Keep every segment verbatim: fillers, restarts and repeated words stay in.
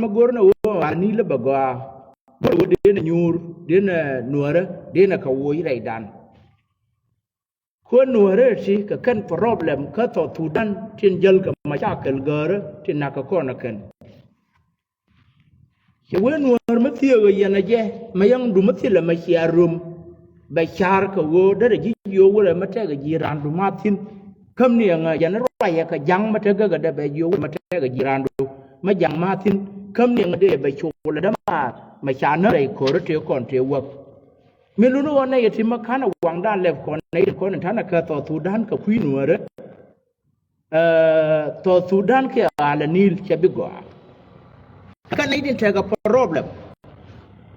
mi go̱r ni ɣöö a ni lä bɛ gɔaa. Go̱r ɣöö dee ni nyuur, dee ni nuäärä, dee ni kɛ woc rɛydan. Kuäär nuäärä ti kɛ kɛn problem kä South Sudan tin jäl kɛ macakɛl gäärä tin nak kɛ kɔn ɛ kɛn. Cɛ wee nuäär mi thieekä yɛn ɛ jɛ mɛ yɛŋdu mi thilɛ mɛ cia röm. Bɛ car kɛ ɣöö derɛ ji̱ jiök wurɛ mɛ tɛkɛ ji̱ raandu ma thi̱n. Käm ni ɛŋä yɛn ruacɛ kɛ ja̱ŋ mɛ te gäkädɛ bɛ jiök wurɛ mɛ tɛkɛ ji̱ raandu mɛ ja̱ŋ ma thi̱n. Käm ni ɛŋä dee bɛ col ɛ dämaar mɛ ca nä rɛy ko̱rä tëë kɔn tëë wäk. Mi luni ɣɔn nɛy ɛ ti ma ka̱n ɛ waŋdan lɛp kɔn nɛy ti kɔn in ta̱nɛ kɛ South Sudan kɛ kui̱ nuäärä. Ɛ, South Sudan kiɛ ɣa̱lɛ Nil cɛ bi gɔaa. Kä nɛy tin tekɛ problem.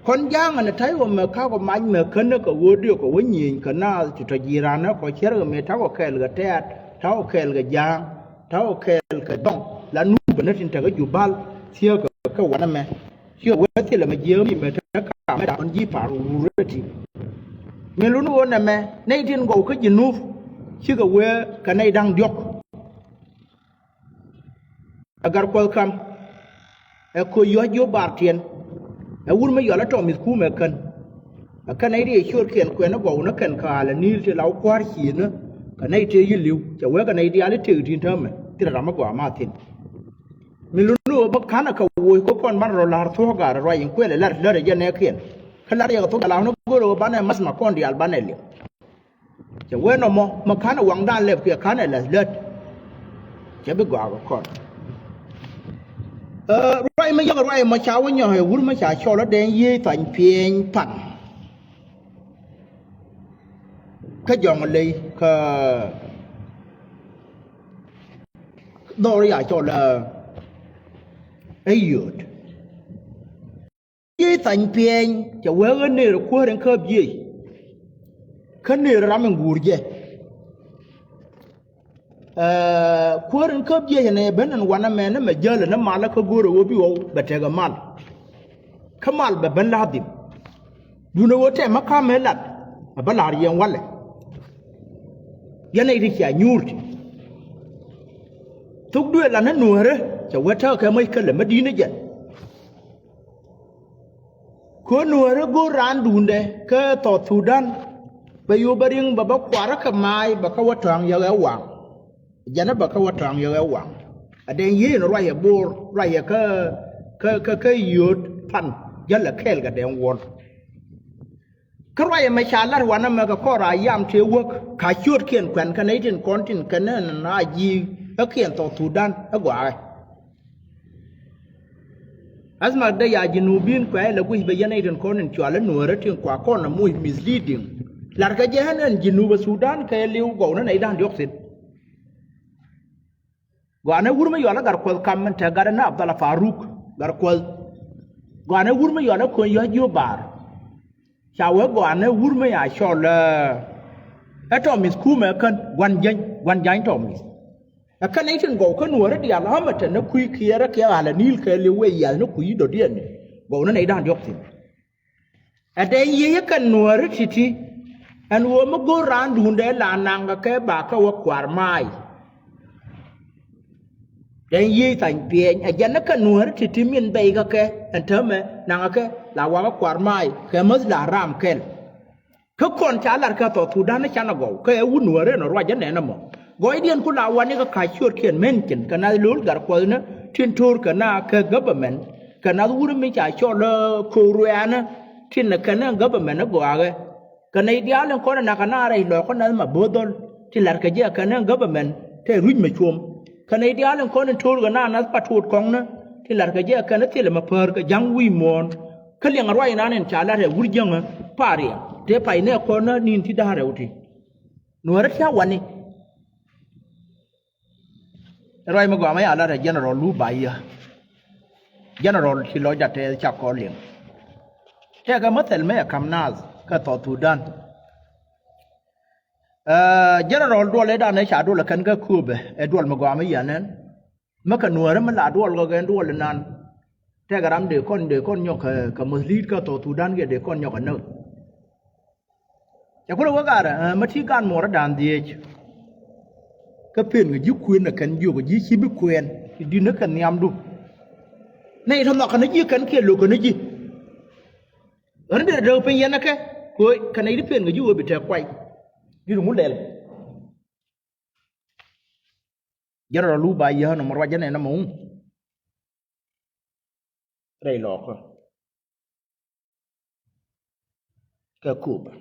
Kɔn ja̱a̱ŋ ɛn ɛ ta̱y ɣöö mɛ ka̱k ɔ mac mɛ känä kɛ ɣöö diɔk kɛ wä nyieny kɛ naath ti tɔ ji̱ ra̱nä kɔ cärkɛ mëë ta̱kɔ kɛɛl kɛ tɛ̈t, ta̱kɔ kɛɛl kɛ ja̱a̱ŋ, ta̱kɔ kɛɛl kɛ dɔŋ. La nup ɛn ɛ tin tekɛ Jubal thiääk kɛ kɛ wanɛ mɛ. Cikɛ wee thilɛ mɛ jiääk mi mɛ te kamɛ da̱a̱n ji̱ pa̱a̱r rurä ti. Min luni ɣöö nɛmɛ nɛy tin gɔw kä Jinub cikɛ wee kɛ nɛy da̱ŋ diɔ̱k. Ɛ Gatkuɔth Kam, ɛ Ko̱ Yɔ̱c Jiök Baar Tiɛn, ɛ wur mi yɔl ɛ tɔ̱ mi̱th kumɛ kän. Ɛ kɛn nɛy ti ɛ ciöötkiɛn kuɛn ɛ gɔw ni kɛn kɛ ɣa̱lɛ Nil ti la wä kua̱r ciëënä kɛ nɛy tëë yi li̱w cɛ wee kɛ nɛy diaal i̱ tëëk ti̱n täämɛ thilɛ ram mi gɔaa ma thi̱n. Mi luni ɣöö bä ka̱nɛ kɛ woc kä kɔn banɛ rɔ la̱r thuɔ̱k gaar ruac in kuël ɛ lat lät ɛ jɛ nɛɛkiɛn. Kä lat yɛ kɛ thuɔ̱k gaar la̱r ni go̱o̱r ɣöö banɛ math ma kɔn diaal banɛ liɛm. Cɛ wee nɔmɔ mɛ ka̱nɛ waŋdan lɛp kiɛ ka̱nɛ la̱th lät. Cɛ bi gɔaa kɛ kɔn. Ɛ, ruac mɛ yäk ruac mɛ ca wä nyɔk ɛ wur mɛ ca cɔl ɛ dɛn yiëë thany piɛny pan. Kä jɔŋ ley kä dhɔr ya cɔl ɛ yööt. Jiec thany piɛny cɛ wee ɣän nëër kuäär in käp jiec. Kä nëër ram in guur jɛ. Ɛ, kuäär in käp jiec ɛnɛ ben ɛn wanɛ mɛn ni mɛ jäl ɛn ni mal kä go̱o̱rɛ ɣöö bi ɣɔw bɛ tekɛ mal. Kä mal bɛ ben la̱a̱ dhim. Duundɛ ɣöö tɛmɛ ka̱mɛ lat ɛ bä la̱r yɛn walɛ. Yɛn nɛy ti cia nyuur ti. Thok duëë lan ni nuäärä cɛ wee täk kɛ mäc kälɛ mä di̱t ni jɛn. Kɛ nuäärä go̱o̱r raan duundɛ kä South Sudan bɛ yo̱o̱ bä ri̱ŋ bɛ bä kuarä kɛ ma̱a̱c bɛ kä wä tɔ̱a̱ŋ yɛ ɣɛ waŋ. Jɛn ɛ bä kä wä tɔ̱a̱ŋ yɛ ɣɛ waŋ. A dɛn yiëë in ruacɛ bo̱o̱r ruacɛ kä kä kä kä yio̱o̱t pan jäl ɛ kɛɛl kɛ dɛn wuɔ̱l. Kä ruacɛ mɛ ca lat wanɛ mɛ kɛ kɔr a yam tëë wäk ka ciötkiɛn kuɛn kɛ nɛy tin kɔn tin kɛn ɛn a ji̱ ɛ kiɛn South Sudan ɛ gɔaaɛ. Asmak dee ya Jinubin kuɛ ilɛ guic bɛ yɛn nɛy tin kɔn in cual i̱ nuäärä tin kua kɔn ɛ muc misleading. Latkɛ jɛ ɛn ɛn Jinub ɛ Sudan kɛ li̱w gɔw ni nɛy da̱ŋ diɔ̱k thi̱n. Gɔaa ni wur mi yɔal i̱ Gatkuɔth Kam min te gat ɛn Abdalla Faruk Gatkuɔth. Gɔaa ni wur mi yɔal i̱ Ko̱ny Yɔ̱a̱c Jiök Baar. Ca wee gɔaa ni wur mi ya cɔl ɛ tɔ̱ mi̱th kumɛ kän gua̱n jäny gua̱n ja̱ny tɔ̱ mi̱th. Ɛ kɛn nɛy tin gɔw kä nuäärä diaal ɣä mɛ te ni kui̱ kiɛɛrä kiɛ ɣa̱lɛ Nil kɛ li̱w wee yiath ni kui̱ dɔ̱diɛn ni gɔw ni nɛy da̱ŋ diɔ̱k thi̱n. Ɛ dee yiëë kɛn nuäärä ti̱ti̱ ɛn ɣöö mi go̱o̱r raan duundɛ la naŋ kɛ kɛ ba kɛ wä kua̱r ma̱a̱c. Dee yiëë thany piɛny ɛ jɛn ni kɛn nuäärä ti̱ti̱ min bɛy kɛ kɛ ɛn täämɛ naŋ kɛ la wakä kua̱r ma̱a̱c kɛ mäth la ram kɛl. Kä kɔn ca lar kä South Sudan ni canɛ gɔw kä ɛ wut nuäärä ɛn ruac jɛ nɛn ɛmɔ. Gɔɔydiɛn ku la wani kä ka̱c ciötkiɛn mention kɛ nath lo̱l Gatkuɔthni tin to̱r kɛ na kɛ government kɛ nath wut mi ca cɔl ɛ ko̱o̱k ruɛɛni tin ɛ kɛn ɛ government ɛ gɔaaɛ. Kɛ nɛy diaal in kɔn ɛ nak kɛ na rɛy lɔɔk kä nath ma bo̱o̱th dhɔl tin la̱rkɛ jɛ ɛ kɛn ɛ government tɛ ruc mɛ cuɔ̱m. Kɛ nɛy diaal in kɔn in to̱r kɛ na nath pa̱t to̱o̱t kɔŋni tin la̱rkɛ jɛ ɛ kɛn ɛ thilɛ mɛ päär kɛ ja̱ŋ wi̱i̱ muɔ̱ɔ̱n. Kä liɛŋ ruac inan in ca lat ɛ wur jiäŋä pa̱a̱r riɛŋ tëë pay nɛ kɔn ni ni̱n ti da̱ŋ rɛw ti. Nuäärä ti a wani. Ruac mi gɔaa mi ya lat ɛ General Lu Bayia. General ti lɔc da tɛth ca kɔn liɛŋ. Tɛkɛ mi thil mi ɛ ka̱m naath kä South Sudan. Ɛ, General duɔl ëëdan ëë ca duɔl ɛ kɛn kä kööbɛ ɛ duɔl mi gɔaa mi yɛn ɛn. Mi kɛ nuäärä mi la duɔl kɛ kɛn duɔl inan. Tɛkɛ ram dee kɔn dee kɔn nyɔk kɛ, kɛ mislead kä South Sudan kiɛ dee kɔn nyɔk kɛ näk. Cɛ kulɛ wä garɛ, ɛ, mi ti gan muɔrä da̱a̱n dhieec. Kä pen kɛ ji̱ kuën ɛ kɛn jiök kɛ ji̱ ci bi kuɛn ti di̱t ni kɛ nhiamdu. Nɛy tɔ nhɔk kɛn ji̱ kɛn kiɛ lo̱k kɛn ji̱. Ɣän derɛ dee piny yɛn ɛ kɛ kɛ nɛy ti pen kɛ ji̱ ɣöö bi tɛk kuay. Di̱t ŋu lɛl. Jɛn rɔ lu ba yäänä mɔ ruac jɛn ɛn ɛmɔ. Rɛy lɔɔkä kɛ Kuba.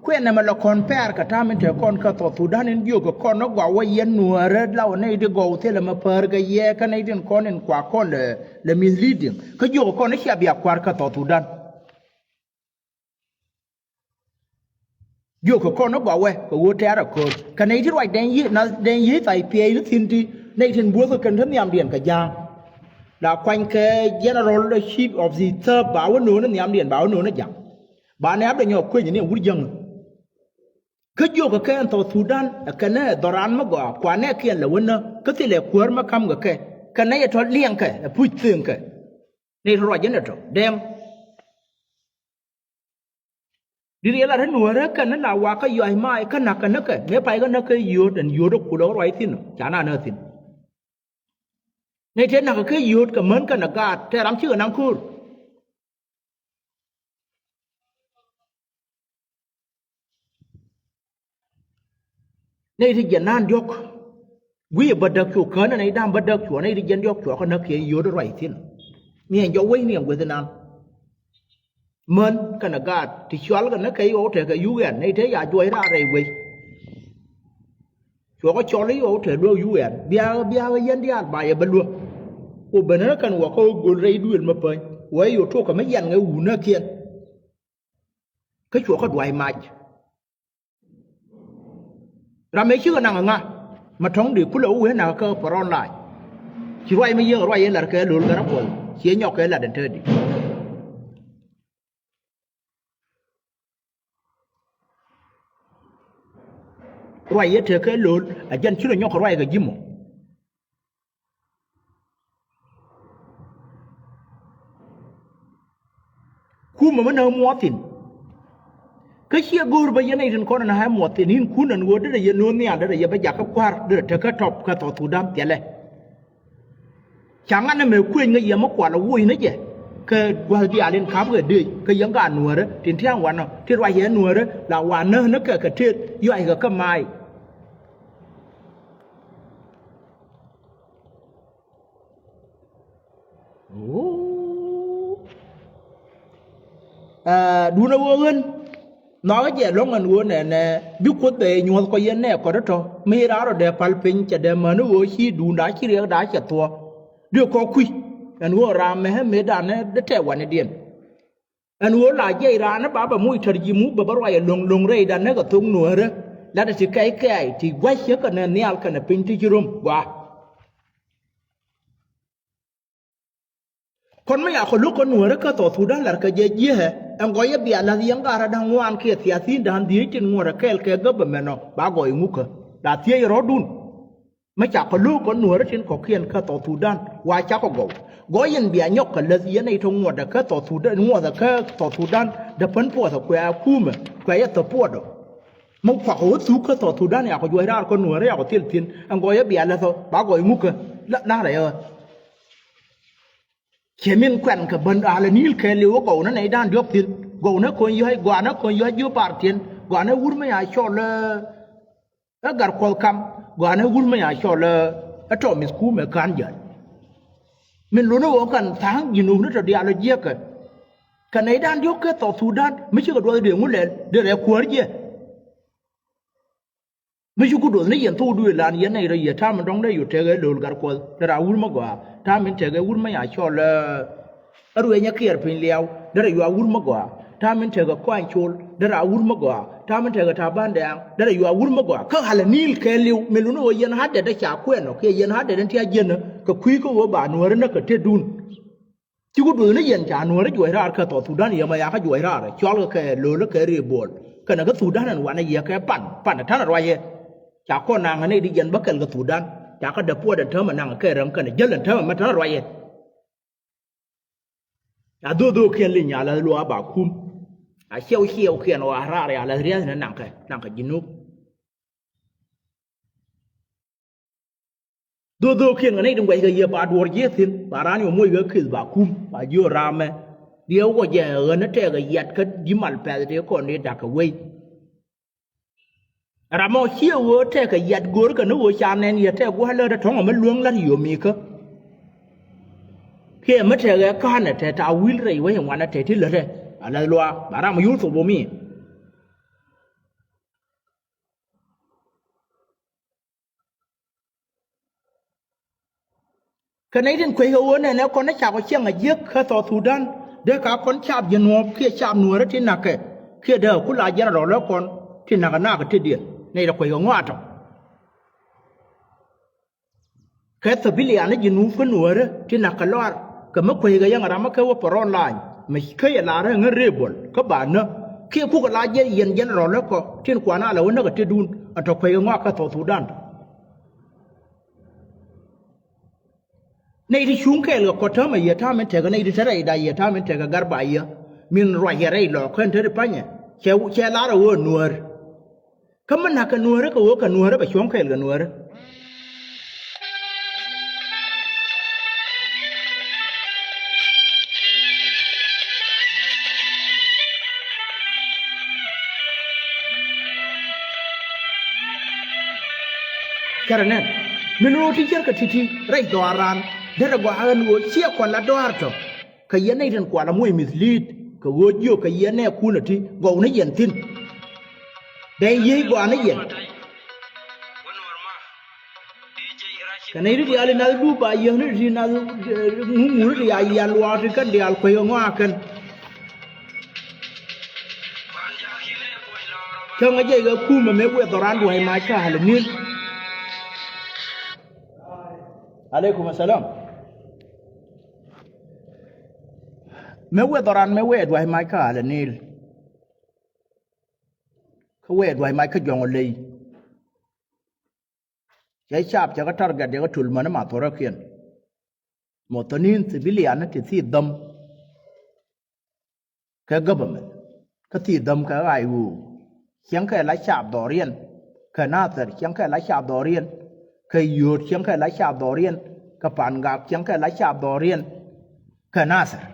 Kuɛn ɛmɛ lɔ kɔn pɛr kɛ ta̱a̱ min te kɔn kä South Sudan in jiök kɛ kɔn ni gɔaa wä yɛn nuäärä la wä nɛy ti gɔw thilɛ mɛ pär kɛ yɛ kä nɛy tin kɔn in kua kɔn lɛ, lɛ misleading. Kä jiök kɛ kɔn ni cia bia kua̱r kä South Sudan. Jiök kɛ kɔn ni gɔaa wɛ kɛ ɣöö tɛ̈r ɛ ko̱r kɛ nɛy ti ruac dɛn yiëë na dɛn yiëë thai piɛɛc ni thi̱n ti nɛy tin buɔ̱th kɛ kɛn ti nhiamdiɛn kɛ ja̱a̱ŋ. La kuany kɛ general, the chief of the staff ba wä no̱o̱ŋ ni nhiamdiɛn ba wä no̱o̱ŋ ni ja̱ŋ. Ba nɛ abdɛ nyɔk kueny ni wur jäŋä. Kä jiök kɛ kɛ ɛn South Sudan ɛ kɛn ɛ dhɔran mi gɔaa kuanɛ kiɛn lɛ wä nä kä thilɛ kuäär mi ka̱m kɛ kɛ kɛn ɛ yɛ tɔ liɛŋkɛ ɛ puc thi̱eŋkɛ. Ni tɔ ruac jɛn ɛ tɔ dɛm. Di̱t yɛ lat ɛ nuäärä kɛn ni la wakä yuac mac kä na̱k kɛ näk kɛ mëë pay kä näk kɛ yio̱o̱t ɛn yio̱o̱t ɛ kulɛ kä ruac thi̱n ɔ ca na nä thi̱n. Nɛy tëë na̱k kɛ yio̱o̱t kɛ män kɛnɛ gaat tëë ram cikɛ naŋ ko̱o̱r. Nɛy ti jiɛn naan diɔ̱k gui̱i̱ bädäk cu kään nɛy da̱a̱m bädäk cuɔ nɛy ti jiɛn diɔ̱k cuɔ kä näk kiɛ yio̱o̱t ruac thi̱n. Ni ɛn jɔk wec ni ɛn gueth inan. Män kɛnɛ gaat ti cual kɛ näk kɛ yɔw tekɛ yuk ɛn nɛy te ya juɔc raar rɛy wec. Cuɔkɛ cɔl i̱ ɣɔw te luäk yuk ɛn biakä biakä yɛn diaal ba yɛ bä luäk. Ku ben ɣä kɛn wä kä ɣä göl rɛy duëël mä päny wä i̱ yo̱ tok kɛ mä yɛn ŋɛ wun näkiɛn. Kä cuɔkɛ dua̱c mac. Ram ëë cikɛ naŋ ŋa ma tɔ̱ŋ dee kulɛ wä wee nakä kä pärɔn lac. Ci ruac mi yiëk ruac yɛ la̱r kɛ lo̱l gärä kuɔth ciɛ nyɔk kɛ lat ɛn täädi. Ruac yɛ tekɛ lo̱l a jɛn ci rɔ nyɔk kɛ ruac kɛ ji̱ mɔ. Kumɛ mi näk muɔth thi̱n. Kä ciɛ go̱o̱r bä yɛn nɛy tin kɔn ɛn ɣa̱c muɔth thi̱n in kun ɛn ɣöö derɛ yɛ no̱o̱ŋ nhial derɛ yɛ bä jakä kua̱r derɛ tekä tɔp kä South Sudan thiɛlɛ. Ca ŋa̱n ɛmɛ kuëny ŋäc yɛ mi kual ɛ woc ni jɛ. Kɛ gua̱th diaal in ka̱pkɛ dëëc kä yɛn gaat nuäärä tin tia̱a̱ŋ wanɔ ti ruac yɛ nuäärä la wanä ni kɛ kɛ tëët yuackɛ kä ma̱a̱y. Ɣöö ɛ duundɛ ɣöö ɣän nhɔakä jɛ lɔ̱ŋ ɛn ɣöö nɛnɛ bi Kuoth bɛ yɛ nyuɔ̱th kɔ yɛn nɛ kɔt tɔ̱ mi raar rɔ dee pal piny cɛ dee mäni ɣöö ci duunda ci riɛkda cɛ thuɔ̱k. Dee kɔ kui̱ ɛn ɣöö raam mɛ ɣä mëëdan ni dee tɛɛ wanidiɛn. Ɛn ɣöö la jiɛc raan ni ba bɛ moc tɛr ji̱ mu bɛ bä ruac ɛ lo̱ŋ lo̱ŋ rɛydan ni kɛ thok nuäärä. Latdɛ ti kɛc kɛɛc ti gua̱c ciek kɛnɛ nhial kɛnɛ piny ti ci röm gɔaa. Kɔn mi yakɔ lo̱k kɔn nuäärä kä South Sudan la̱r kɛ jɛ jiäkɛ ɛn gɔyɛ bia la̱th yɛn gaat rɔ da̱ŋ ŋuan kiɛ thiathi̱n da̱ŋ dhieec tin ŋuɔ̱t ɛ kɛɛl kɛ government ɔ ba gɔɔy ŋukä la thiec rɔ̱dun. Mi cakɔ lo̱k kɔn nuäärä tin kɔ̱kiɛn kä South Sudan wa cakɔ gɔw. Gɔɔy yɛn bia nyɔk kɛ läth yɛn nɛy tɔ ŋuɔ̱tdɛ kä South Sudan ŋuɔ̱thɛ kä South Sudan dee pän puɔthɛ kuɛ a kumɛ kuɛ yɛ thäpuɔtdɔ. Mi kuakɔ wä thuk kä South Sudan yakɔ juɔc raar kɔn nuäärä yakɔ thil thi̱n ɛn gɔɔyɛ bia läthɔ ba gɔɔy ŋukä. La, la rɛy ɣä. Ciɛ min kuɛn kɛ bän alɛ ni̱i̱l kɛɛliw ɛ gɔw ni nɛy da̱a̱n diɔ̱k thi̱n gɔw ni ko̱ny yɔ̱c gɔaa ni ko̱ny yɔ̱c ji̱ bar tiɛn gɔaa ni wur mi ya cɔl ɛ ɛ gar kuɔth kam gɔaa ni wur mi ya cɔl ɛ tɔmith kumɛ ka̱n jäl. Min luni ɣöö kɛn tha̱a̱ŋ ji̱ nuukni tɔ diaal ɔ jiäkɛ kɛ nɛy da̱a̱n diɔ̱k kɛ South Sudan mi cikɛ duɔth dee ŋu lɛl dee rɛ kuäär jiɛ. Mi ci ku duɔth ni yɛn thok duëël an yɛn nɛy rɔ yɛ ta̱a̱ min dɔ̱ŋ dee yot tekɛ lo̱l gar kuɔth derɛ a wur mi gɔaa ta̱a̱ min tekɛ wur mi ya cɔl ɛ ruëny ɛ kiɛɛr piny liaw derɛ yua wur mi gɔaa ta̱a̱ min tekɛ kuany col derɛ a wur mi gɔaa ta̱a̱ min tekɛ ta̱a̱ ba̱n dɛɛŋ derɛ yua wur mi gɔaa kä halɛ ni̱i̱l kɛɛliw min luni ɣöö yɛn ha̱t dɛt dee ca kuɛn ɔ kiɛ yɛn ha̱t dɛt dee tia̱ jiänä kɛ kui̱ kä ɣöö ba nuäärä näk kɛ tetdun. Ci ku duɔth ni yɛn ca nuäärä juɔc raar kɛ South Sudan yɛ mɛ yakä juɔc raar cualkɛ kɛ lo̱lä kɛ rëë buɔl kɛnɛ kä Sudan ɛn wanɛ yɛ kɛ pan pan ɛ ta̱nɛ ruacɛ. Ca kɔn naŋ ɛ nɛy di yɛn bä kɛl kɛ Sudan ca kä dee puɔt ɛn täämɛ naŋ kɛ räŋ kɛnɛ jäl ɛn täämɛ mɛ ta̱nɛ ruacɛ. Ca dho̱o̱k dho̱o̱k kiɛn li̱ny a la̱th luaak ba kum. A ciɛw ciɛw kiɛn ɣɔaa raar a la̱th ria̱th ni naŋkɛ naŋkɛ ji̱ nuuk. Dhok dhok kiɛn kɛ nɛy tin guɛckɛ yɛ ba duɔ̱ɔ̱r ji̱ thi̱n, ba raan yɛ moc kɛ kith ba kum, ba jiök raamɛ. Diɛ wä jɛ ɣän tɛkɛ yat kä ji̱ mal pɛth tëë kɔn dee da̱k kɛ wei. Ram ɔ ciɛ ɣöö tɛkɛ yat görkɛ ni ɣöö ca nɛn yɛ tɛk gua̱a̱r lät ɛ tɔ̱ŋ ɛmɛ luäŋ la̱t yio̱mikä. Kiɛ mi tɛkɛ ka̱nɛ tɛ ta wi̱l rɛy wec ɛ ŋuanɛ tɛ ti lätɛ. A la̱th luaak ba ram yul thok bo̱mi. Kɛ nɛy tin kueckɛ ɣöö nɛnɛ kɔn ni cap ɔ ciɛŋ a jiäk kä South Sudan, dee ka kɔn cap ji̱ nuɔ̱ɔ̱p kiɛ cap nuäärä ti na̱kɛ, kiɛ dee ku la jɛn rɔl ɛ kɔn ti na̱kɛ nakä tetdiɛn nɛy rɛ kueckɛ ŋɔaatɔ. Kɛ thabilian ni ji̱ nup kä nuäärä ti na̱kɛ lɔaar kɛ mi kueckɛ yɛn ram mi kɛ wä pɛrɔn lany mi kä yɛ la̱r ɛ ŋän rëëbɔl kä ba nä, kiɛ kukɛ la jɛ yɛn jɛn rɔl ɛ kɔ tin kuan a lɛ wä näk ɛ tetdun ɛ tɔ kueckɛ ŋɔak kä South Sudan. Nɛy ti cuŋ kɛɛl kɛ kɔt täämɛ yɛ ta̱a̱ min tekɛ nɛy ti te rɛyda yɛ ta̱a̱ min tekɛ Garba yɛ min ruac yɛ rɛy lɔɔk kɛn te ti pa̱nyɛ. Cɛ, cɛ lar ɛ ɣöö nuäär. Kä mi na̱k kɛ nuäärä kɛ ɣöö kɛ nuäärä bɛ cuɔ̱ŋ kɛɛl kɛ nuäärä. Kärɛ nɛn min ro̱o̱ ti cärkɛ ti̱ti̱ rɛy dhɔaaran derɛ gɔaa ɣän ɣöö ciɛ kuan la dɔaar tɔ. Kɛ yɛn nɛy tin kual a moc mislead kɛ ɣöö jiök kɛ yɛn nɛɛkun ɛ ti gɔw ni yɛn thi̱n. Dee yiey gɔaa ni yɛn. Kɛ nɛy ti diaal in nath dup ba yiëŋni ti nath ŋuŋ ŋuni ti ya yian luaak ti kɛn diaal kuec ɛ ŋɔak kɛn. Cäŋ ɛ jɛ kɛ kumɛ mëë wëë dhɔran dua̱c mac kä Al Nil. Alaikum assalam. Mëë wëë dhɔran mëë wëë dua̱c mac kä Al Nil. Kä wëë dua̱c mac kä Jɔŋ Ley. Cɛ cap cɛ kä target yɛ kä tul mäni mathorä kiɛn. Mɔ thɔnin civilian ti thith dhäm kɛ government kä thith dhäm kɛ ɣaay ɣöö cieŋ kɛ la cap dhɔriɛn kɛ Nathir cieŋ kɛ la cap dhɔriɛn kɛ Yio̱o̱t cieŋ kɛ la cap dhɔriɛn kɛ Pangak cieŋ kɛ la cap dhɔriɛn kɛ Nathir.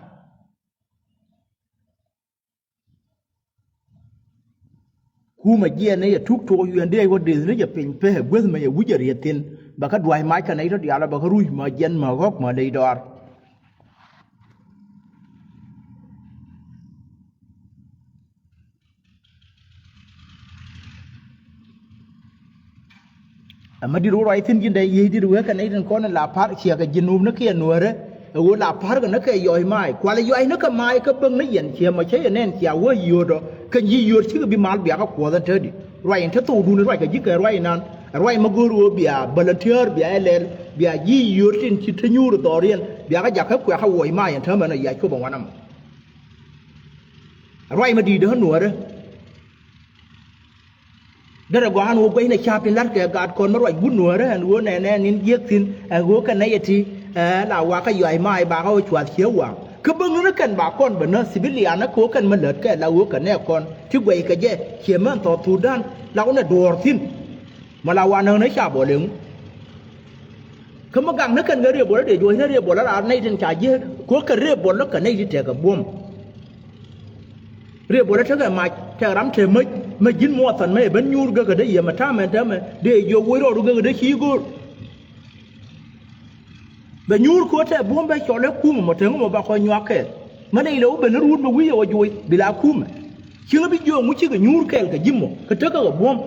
Kumɛ jiɛn ni yɛ tuk tuɔk yuɛn dee wä deth ni jɛ piny pek gueth mɛ yɛ wi̱c jɛ riet thin bɛ kä dua̱c mac kɛ nɛy tɔ diaal bɛ kä ruc mɛ jiɛn mɛ ɣɔ̱k mɛ ley dɔaar. Ɛmɛ di̱t wä ruac thi̱n ji̱n dee yiëëc di̱t wee kɛ nɛy tin kɔn in la pa̱r ciɛ kɛ ji̱ nuupni kiɛ nuäärä. Ɛ ɣöö la pa̱r kɛ ni kɛ yɔc mac kualɛ yɔc ni kɛ mac kä bäk ni yɛn ciɛ mɔ cä yɛ nɛn cia wä yio̱o̱t ɔ kɛn ji̱ yio̱o̱t cikɛ bi mal biakä kuɔth ɛn te di̱t ruac in te thokdun in ruac kɛ ji̱ kɛ ruac inan. Ɛ ruac mɛ go̱o̱r ɣöö bia volunteer bia ɛ lɛl bia ji̱ yio̱o̱t tin ci te nyuur dhɔriɛn biakä jakä kuɛ̈kä wuɔc mac in te mɛn ɔ yac cop ɛ ŋuan ɛmɔ. Ɛ ruac mɛ di̱i̱t ɛ nuäärä. Derɛ gɔaa ɛn ɣöö guɛcnɛ ca̱p in la̱rkɛ gaat kɔn mi ruac wut nuäärä ɛn ɣöö nɛnɛ nin jiäk thi̱n ɛn ɣöö kɛ nɛy ɛ ti. Ɛ la wakä yuac mac bakä ɣöö cuath cië waŋ kä bäŋ ni kɛn ba kɔn bä nä civilian kä ɣöö kɛn mi lät kɛ la ɣöö kɛ nɛɛk kɔn ti guɛc kɛ jɛ ciɛ mɛn thɔɔk Thudan la ɣöö nɛ duɔ̱ɔ̱r thi̱n. Mɔ la wa näk ni ca bɔl eŋu. Kä mi gak ni kɛn kɛ riëë bɔl ɛ dee juɔ̱c ni riëë bɔl ɛ raar nɛy tin ca ji̱ kuäk kɛ riëë bɔl ɛ kɛ nɛy ti tɛkɛ buɔ̱m. Riëë bɔlä tekɛ mac tɛk ram te mäc mäc ji̱n muɔthɔn mɛ ben nyuur gekä dee yɛ mɛ ta̱a̱ mɛn täämɛ dee jiök woc rɔɔdu gekä dee ci go̱o̱r. Bɛ nyuur ko̱ tɛ buɔ̱m bɛ cɔl ɛ kumɛ mɔ teŋä mɔ ba kɔc nyuak kɛɛl. Mɛ lɛ ilɛ wä ben ni ruut bɛ wi̱i̱ ɛ wä juɔc bi la kumɛ. Cieŋä bi jiök ŋuc cikɛ nyuur kɛɛl kɛ ji̱ mɔ kä tekä kɛ buɔ̱m.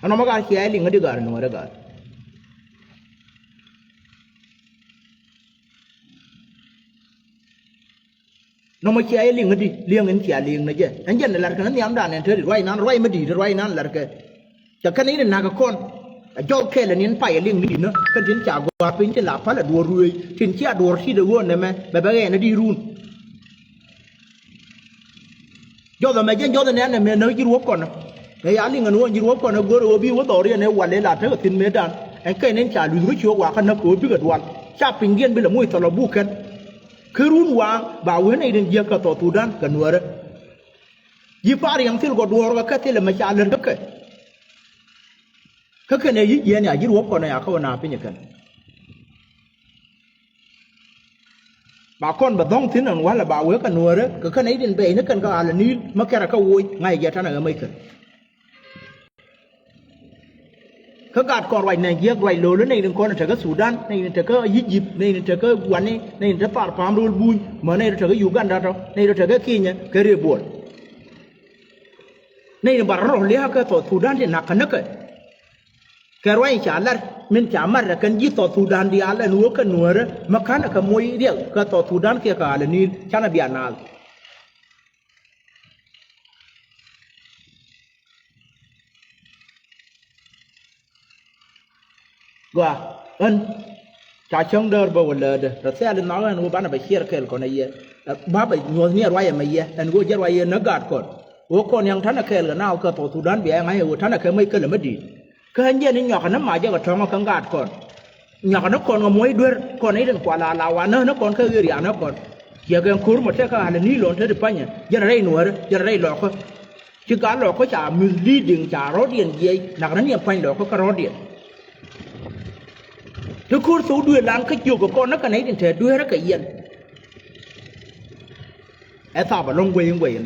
Ɛnɔmɔ gaa cia ɛ liŋä di gaar nuɔɔrɛ gaar. Nɔmɔ cia yɛ liŋ di liŋ in cia liŋ ni jɛ ɛn jɛn lar kɛn nhiamdan ɛn te di ruac nan ruac mi di̱i̱t ruac nan lar kɛ. Cɛ kɛn in nak kɔn a jɔk kɛl ɛn in pay ɛ liŋ ni di̱t ni kɛn tin ca gɔaa piny tin la pal ɛ duɔr ruëëc tin cia duɔr tit ɛ ɣöö nɛmɛ bɛ bɛ ɣɛɛn ɛ di run. Jɔth ɛmɛ jɛn jɔth ɛnɛ ɛn ɛmɛ näk ji̱ ruɔ̱p kɔn ɛ ya liŋ ɛn ɣöö ji̱ ruɔ̱p kɔn ɛ go̱r ɛ ɣöö bi wä dhɔriɛn ɛ wal ɛ la tekɛ thi̱n mëëdan ɛn kɛn in ca luth kä ciöök wakä näk kɛ ɣöö bikɛ dual ca pinydiɛn bi lɛ moc thɔl ɛ buk kɛn. Kä run waaŋ ba wen nɛy tin jiäk kä South Sudan kɛ nuäärä. Ji̱ pa̱a̱r yɛn thil gɔ̱ duɔ̱ɔ̱r kɛ kɛ thilɛ mɛ ca lät kä kɛ. Kä kɛn ɛ yi̱ jiɛn ya ji̱ ruɔ̱p kɔn ɛ ya kä wä na piny ɛ kɛn. Ba kɔn bɛ dhɔ̱ŋ thi̱n ɛn walɛ ba wee kɛ nuäärä kɛ kɛn ɛ i̱ din bɛy ni kɛn kä alɛ ni̱i̱l mä kɛrɛ kä woc ŋa̱c jɛ tanɛ ɣä mec kɛn. Kä gat kɔn ruac nɛn jiäk ruac lo̱o̱l nɛy rin kɔn in tekä Thudan, nɛy rin tekä Egypt, nɛy rin tekä Guani, nɛy rin te thar pa̱a̱m ro̱o̱l buny, mä nɛy rin tekä Uganda tɔ, nɛy rin tekä Kenya kɛ rëë buɔl. Nɛy rin bar rɔ̱ lia̱a̱ kɛ South Sudan ti na̱k kä näkɛ. Kɛ ruac in ca lar min ca mat rɛ kɛn ji̱ South Sudan diaal ɛn ɣöö kɛ nuäärä mä ka̱n ɛ kɛ moc riɛk kɛ South Sudan kiɛ kɛ alɛ ni̱i̱l canɛ bia naath. Gɔaa ɣän ca cäŋ däär bä wä läätdä rɛ thɛɛl in nhɔk ɣän wä banɛ bɛ ciɛɛr kɛɛl kɔn ɛ yɛ. Ba bɛ nyuɔ̱th ni ɛ ruac ɛmɛ yɛ ɛn ɣöö jɛ ruac yɛ näk gaat kɔn ɣöö kɔn yaŋ ta̱nɛ kɛɛl kɛ naath kɛ South Sudan bia yɛ ŋa̱c ɛ ɣöö ta̱nɛ kɛ mec kälɛ mä di̱i̱t. Kä ɣän jɛn in nyuakä ni mac jɛ kɛ tɔ̱ŋä kä gaat kɔn. Nyuakä ni kɔn kɛ muɔ̱c duer kɔn i̱ rin kua la la wa näk ni kɔn kä ɣerian ni kɔn. Ciɛ kɛn ko̱r mɔ tɛk kä ɣa̱l ni lɔn te ti panyɛ jɛn rɛy nuäärä jɛn rɛy lɔkä. Ci gat lɔkä ca misleading ca rɔ̱diɛn jiɛc nak ni niɛm pany lɔkä kä rɔ̱diɛn. Ti ko̱r thok dueer lan kä jiök kɛ kɔn ni kɛ nɛy tin te dueerä kɛ yɛn. Ɛ thap ɛlɔ̱ŋ guey in guey in